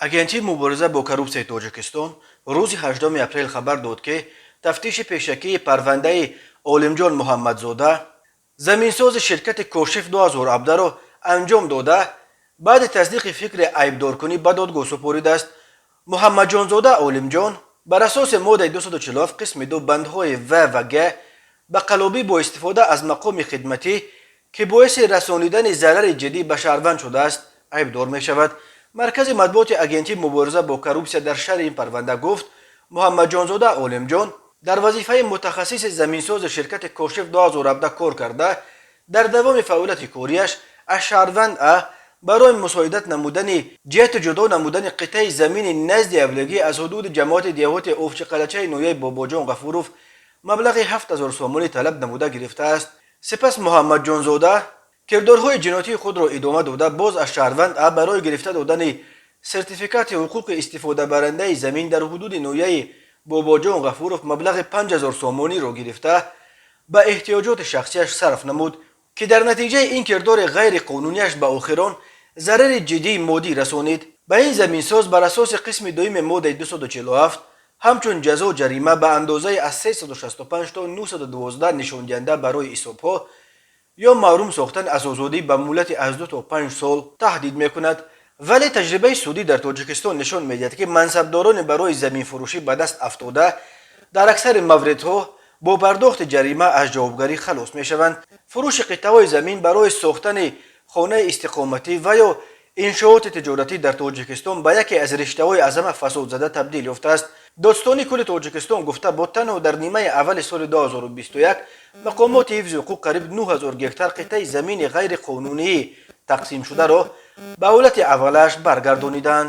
Агентии мубориза бо коррупсияи Тоҷикистон рӯзи 8 апрел хабар дод, ки тафтиши пешакии парвандаи Олимҷон Муҳаммадзода, заминсози ширкати Кошиф 2017-ро анҷом дода, баъди тасдиқи фикри айбдоркунӣ ба додгоҳ супоридааст. Муҳаммадҷонзода Олимҷон бар асоси моддаи 247, қисми 2, бандҳои в ва г ба қаллобӣ бо истифода аз мақоми хидматӣ, ки боиси расонидани зарари ҷиддӣ ба шаҳрванд шудааст, айбдор мешавад. Маркази матбуоти Агентии мубориза бо коррупсия дар шарҳи ин парванда гуфт: Муҳаммадҷонзода Олимҷон дар вазифаи мутахассиси заминсози ширкати Кошиф 2017 кор карда, дар давоми фаъолияти кориаш аз шаҳрванд А барои мусоидат намудани ҷиҳати ҷудо намудани қитъаи замини назди авлиягӣ аз ҳудуди ҷамоати деҳоти Овчиқалачаи ноҳияи Бобоҷон Ғафуров маблағи 7000 сомонӣ талаб намуда гирифтааст. Сипас Муҳаммадҷонзода кирдорҳои ҷиноятии худро идома дода, боз аз шаҳрванд А барои гирифта додани сертификати ҳуқуқи истифодабарандаи замин дар ҳудуди ноҳияи Бобоҷон Ғафуров маблағи 5000 сомониро гирифта, ба эҳтиёҷоти шахсияш сарф намуд, ки дар натиҷаи ин кирдори ғайриқонунияш ба охирон зарари ҷиддии моддӣ расонид. Ба ин заминсоз бар асоси қисми дуюми моддаи 247 ҳамчун ҷазо ҷарима ба андозаи аз 365 то 912 нишондиҳанда барои ҳисобҳо ё маҳрум сохтан аз озодӣ ба муҳлати аз 2 то 5 сол таҳдид мекунад. Вале таҷрибаи судӣ дар Тоҷикистон нишон медиҳад, ки мансабдорони барои заминфурӯшӣ ба даст афтода дар аксари мавридҳо бо пардохти ҷарима аз ҷавобгарӣ халос мешаванд. Фурӯши қитъаҳои замин барои сохтани хонаи истиқоматӣ ва ё иншооти тиҷоратӣ дар Тоҷикистон ба яке аз риштаҳои аз ҳама фасодзада табдил ёфтааст. Додситонии кулли Тоҷикистон гуфта буд, танҳо дар нимаи аввали соли 2021 мақомоти ҳифзи ҳуқуқ қариб 9000 гектар қитъаи замини ғайриқонунии тақсимшударо ба ҳолати аввалаш баргардонидаанд.